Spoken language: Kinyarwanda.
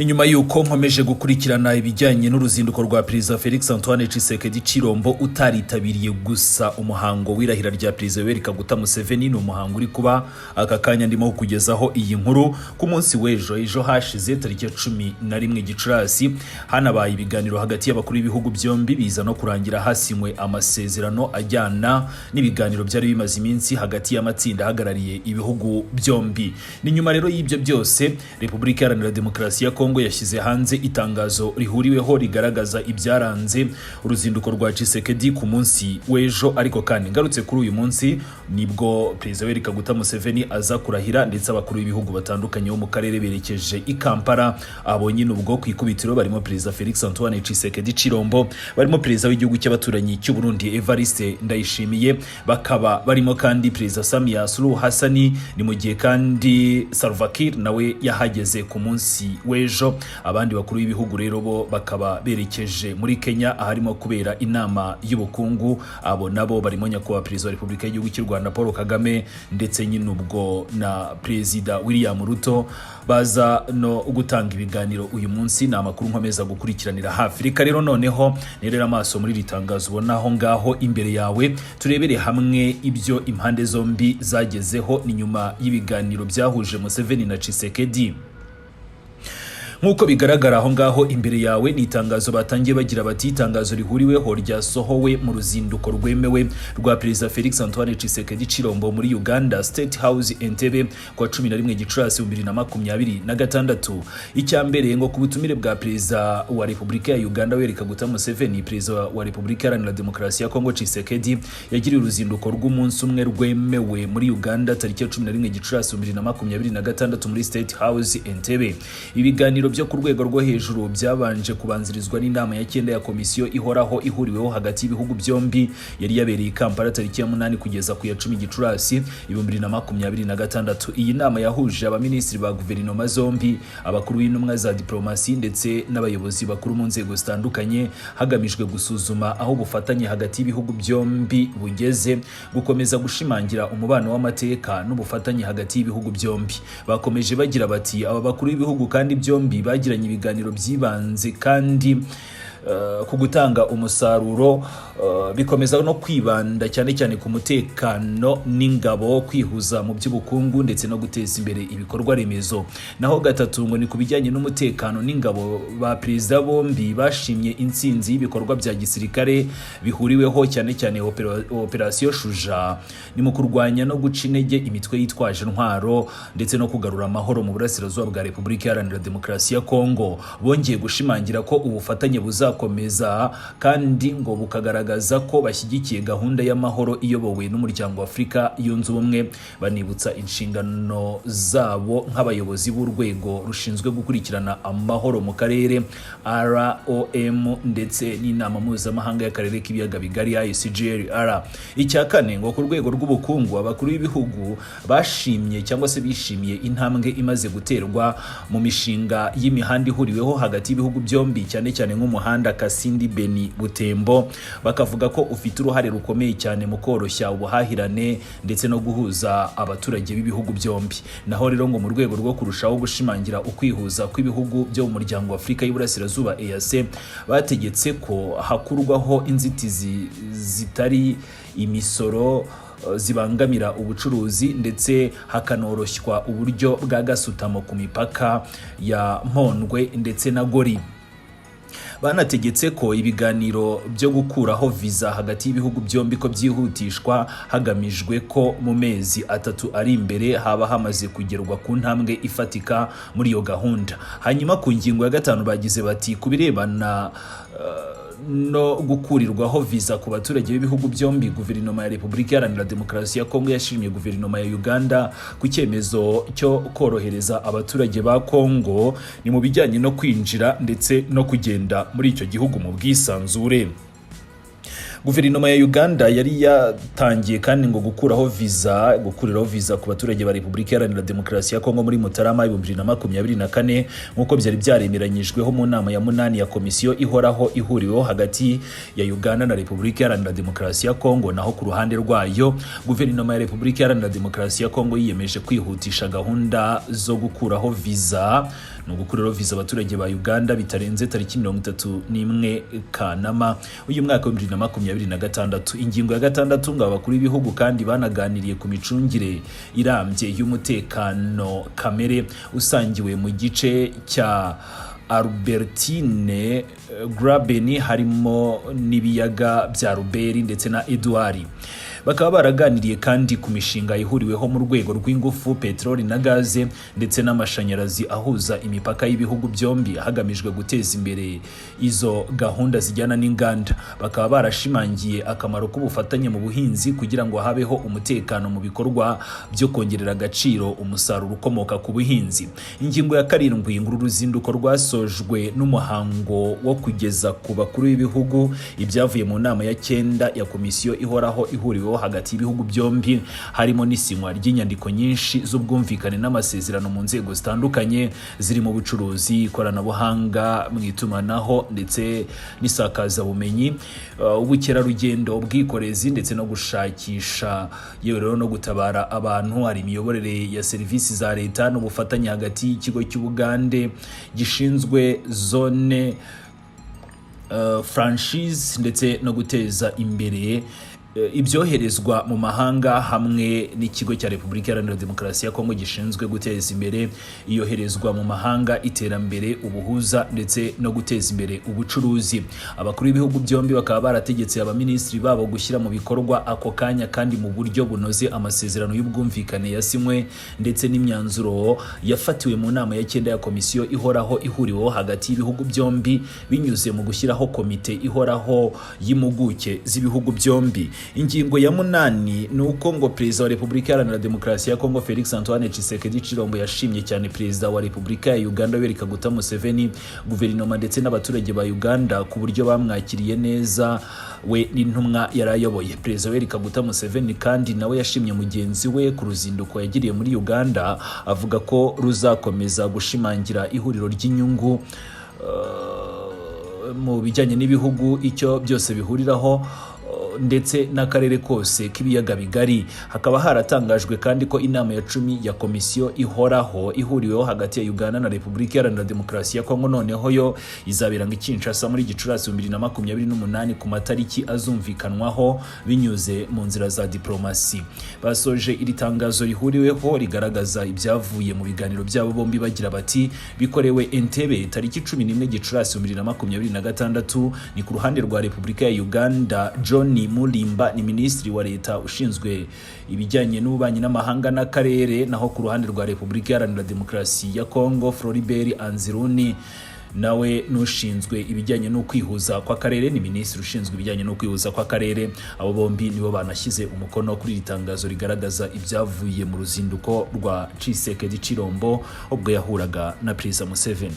Ni nyuma y'uko nkomeje gukurikirana ibijyanye n'uruzinduko rwa Perezida Felix Antoine Tshisekedi Tshilombo, utaritabiriye gusa umuhango w'irahira rya Perezida Yoweri Kaguta Museveni. Ni umuhango uri kuba aka kanya ndimo kukugezaho iyi nkuru ku munsi w'ejo, ejo hashize tariki ya 11 Gicurasi. Hanabaye ibiganiro hagati y'abakuru b'ibihugu byombi, biza no kurangira hasinywe amasezerano ajyana n'ibiganiro byari bimaze iminsi hagati y'amatsinda ahagarariye ibihugu byombi. Ni nyuma rero y'ibyo byose, Repubulika Iharanira Demokarasi ya Kongo yashyize hanze itangazo rihuriweho rigaragaza ibyaranze uruzinduko rwa Tshisekedi ku munsi w'ejo. Ariko kandi ngarutse kuri uyu munsi, nibwo Perezida Yoweri Kaguta Museveni aza kurahira, ndetse abakuru b'ibihugu batandukanye bo mu karere berekeje i Kampala. Abo nyine ubwo ku ikubitiro barimo Perezida Felix Antoine Tshisekedi Tshilombo, barimo Perezida w'igihugu cy'abaturanyi cy'u Burundi Evariste Ndayishimiye, bakaba barimo kandi Perezida Samia Suluhu Hassan. Ni mu gihe kandi Salva Kiir nawe yahageze ku munsi w'ejo. Abandi bakuru b'ibihugu rero bo bakaba berekeje muri Kenya aharimo kubera inama y'ubukungu. Abo nabo barimo Nyakubahwa Perezida wa Repubulika y'igihugu cy'u Rwanda Paul Kagame, ndetse nyine ubwo na Perezida William Ruto baza no gutanga ibiganiro uyu munsi. Ni amakuru nkomeza gukurikiranira hafi. Reka rero noneho nerera amaso muri iri tangazo ubona aho ngaho imbere yawe, turebere hamwe ibyo impande zombi zagezeho. Ni nyuma y'ibiganiro byahuje Museveni na Tshisekedi. Nk'uko bigaragara aho ngaho imbere yawe, ni itangazo batangiye bagira bati: "Itangazo rihuriweho ryasohowe mu ruzinduko rwemewe rwa Perezida Felix Antoine Tshisekedi Tshilombo muri Uganda, State House Entebbe, kuwa 11 Gicurasi 2026." Icya mbere ngo ku butumire bwa Perezida wa Repubulika ya Uganda Yoweri Kaguta Museveni, Perezida wa Repubulika Iharanira Demokarasi ya Kongo Tshisekedi yagiriye uruzinduko rw'umunsi umwe rwemewe muri Uganda tariki ya 11 Gicurasi 2026 muri State House Entebbe. Ibiganiro byo ku rwego rwo hejuru byabanje kubanzirizwa n'inama ya cyenda ya komisiyo ihoraho ihuriweho hagati y'ibihugu byombi, yari yabereye i Kampala tariki ya 8 kugeza ku ya 10 Gicurasi 2026. Iyi nama yahuje abaminisitiri ba guverinoma zombi, abakuru b'intumwa za diplomasi ndetse n'abayobozi bakuru mu nzego zitandukanye, hagamijwe gusuzuma aho ubufatanye hagati y'ibihugu byombi bugeze, gukomeza gushimangira umubano w'amateka n'ubufatanye hagati y'ibihugu byombi. Bakomeje bagira bati: "Aba bakuru b'ibihugu kandi byombi bagiranye ibiganiro byibanze kandi ku gutanga umusaruro, bikomeza no kwibanda cyane cyane ku mutekano n'ingabo, kwihuza mu by'ubukungu ndetse no guteza imbere ibikorwa remezo." Naho gatatu ngo ni ku bijyanye n'umutekano n'ingabo, ba perezida bombi bashimye intsinzi y'ibikorwa bya gisirikare bihuriweho, cyane cyane Operasiyo Shuja, ni mu kurwanya no guca intege imitwe yitwaje intwaro ndetse no kugarura amahoro mu burasirazuba bwa Repubulika Iharanira Demokarasi ya Kongo. Bongeye gushimangira ko ubufatanye buzakomeza, kandi ngo bukagaragaza ko bashyigikiye gahunda y'amahoro iyobowe n'Umuryango wa Afurika Yunze Ubumwe, banibutsa inshingano zabo nk'abayobozi b'urwego rushinzwe gukurikirana amahoro mu karere ROM ndetse n'inama mpuzamahanga y'akarere k'ibiyaga bigari ICGLR. Icya kane ngo ku rwego rw'ubukungu, abakuru b'ibihugu bashimye cyangwa se bishimiye intambwe imaze guterwa mu mishinga y'imihanda ihuriweho hagati y'ibihugu byombi, cyane cyane nk'umuhanda Kasindi Beni Butembo, bakavuga ko ufite uruhare rukomeye cyane mu koroshya ubuhahirane ndetse no guhuza abaturage b'ibihugu byombi. Naho rero ngo mu rwego rwo kurushaho gushimangira ukwihuza kw'ibihugu byo mu Muryango wa Afurika y'Iburasirazuba EAC, bategetse ko hakurwaho inzitizi zitari imisoro zibangamira ubucuruzi, ndetse hakanoroshywa uburyo bwa gasutamo ku mipaka ya Mpondwe ndetse na Gori. Banategetse ko ibiganiro byo gukuraho viza hagati y'ibihugu byombi ko byihutishwa, hagamijwe ko mu mezi 3 ari imbere haba hamaze kugerwa ku ntambwe ifatika muri iyo gahunda. Hanyuma ku ngingo ya gatanu bagize bati: "Ku birebana no gukurirwaho viza ku baturage b'ibihugu byombi, Guverinoma ya Repubulika Iharanira Demokarasi ya Kongo yashimye Guverinoma ya Uganda ku cyemezo cyo korohereza abaturage ba Kongo ni mu bijyanye no kwinjira ndetse no kugenda muri icyo gihugu mu bwisanzure." Guverinoma ya Uganda yari yatangiye kandi ngo gukuraho viza, gukuriraho viza ku baturage ba Repubulika Iharanira Demokarasi ya Kongo muri Mutarama 2024, nk'uko byari byaremeranyijweho mu nama ya munani ya komisiyo ihoraho ihuriweho hagati ya Uganda na Repubulika Iharanira Demokarasi ya Kongo. Naho ku ruhande rwayo, Guverinoma ya Repubulika Iharanira Demokarasi ya Kongo yiyemeje kwihutisha gahunda zo gukuraho viza. Ni ugukuraho viza abaturage ba Uganda bitarenze tariki 31 Kanama uyu mwaka wa 2026. Ingingo ya gatandatu, ngo abakuru b'ibihugu kandi banaganiriye ku micungire irambye y'umutekano kamere usangiwe mu gice cya Albertine Graben, harimo n'ibiyaga bya Ruberi ndetse na Edouard. Bakaba baraganiriye kandi ku mishinga ihuriweho mu rwego rw'ingufu, peteroli na gaze ndetse n'amashanyarazi ahuza imipaka y'ibihugu byombi, hagamijwe guteza imbere izo gahunda zijyana n'inganda. Bakaba barashimangiye akamaro k'ubufatanye mu buhinzi kugira ngo habeho umutekano mu bikorwa byo kongerera agaciro umusaruro ukomoka ku buhinzi. Ingingo ya karindwi, ngo uru ruzinduko rwasojwe n'umuhango wo kugeza ku bakuru b'ibihugu ibyavuye mu nama ya cyenda ya komisiyo ihoraho ihuriweho hagati y'ibihugu byombi, harimo n'isinywa ry'inyandiko nyinshi z'ubwumvikane n'amasezerano mu nzego zitandukanye zirimo ubucuruzi, ikoranabuhanga mu itumanaho ndetse n'isakazabumenyi, ubukerarugendo, ubwikorezi ndetse no gushakisha, yewe rero no gutabara abantu. Hari imiyoborere ya serivisi za leta n'ubufatanye hagati y'ikigo cy'Ubugande gishinzwe zone franchise ndetse no guteza imbere ibyoherezwa mu mahanga, hamwe n'ikigo cya Repubulika Iharanira Demokarasi ya Kongo gishinzwe guteza imbere iyoherezwa mu mahanga, iterambere, ubuhuza ndetse no guteza imbere ubucuruzi. Abakuru b'ibihugu byombi bakaba barategetse abaminisitiri babo gushyira mu bikorwa ako kanya kandi mu buryo bunoze amasezerano y'ubwumvikane yasinywe ndetse n'imyanzuro yafatiwe mu nama ya cyenda ya komisiyo ihoraho ihuriweho hagati y'ibihugu byombi, binyuze mu gushyiraho komite ihoraho y'impuguke z'ibihugu byombi. Ingingo ya munani ni uko ngo Perezida wa Repubulika Iharanira Demokarasi ya Kongo Felix Antoine Tshisekedi Tshilombo yashimye cyane Perezida wa Repubulika ya Uganda Yoweri Kaguta Museveni, guverinoma ndetse n'abaturage ba Uganda ku buryo bamwakiriye neza we n'intumwa yari ayoboye. Perezida Yoweri Kaguta Museveni kandi nawe yashimye mugenzi we ku ruzinduko yagiriye muri Uganda, avuga ko ruzakomeza gushimangira ihuriro ry'inyungu mu bijyanye n'ibihugu icyo byose bihuriraho ndetse n'akarere kose k'ibiyaga bigari. Hakaba haratangajwe kandi ko inama ya 10 ya komisiyo ihoraho ihuriweho hagati ya Uganda na Repubulika Iharanira Demokarasi ya Kongo noneho yo izabera ngo i Kinshasa muri Gicurasi 2028, ku matariki azumvikanwaho binyuze mu nzira za diplomasi. Basoje iri tangazo rihuriweho rigaragaza ibyavuye mu biganiro byabo bombi bagira bati: "Bikorewe Entebbe tariki 11 Gicurasi 2026." Ni ku ruhande rwa Repubulika ya Uganda, John Mulimba ni minisitiri wa leta ushinzwe ibijyanye n'ububanyi n'amahanga n'akarere, naho ku ruhande rwa Repubulika Iharanira Demokarasi ya Kongo, Floribert Anzuruni nawe n'ushinzwe ibijyanye no kwihuza kw'akarere, ni minisitiri ushinzwe ibijyanye no kwihuza kw'akarere. Abo bombi nibo banashyize umukono kuri iri tangazo rigaragaza ibyavuye mu ruzinduko rwa Tshisekedi Tshilombo ubwo yahuraga na Perezida Museveni.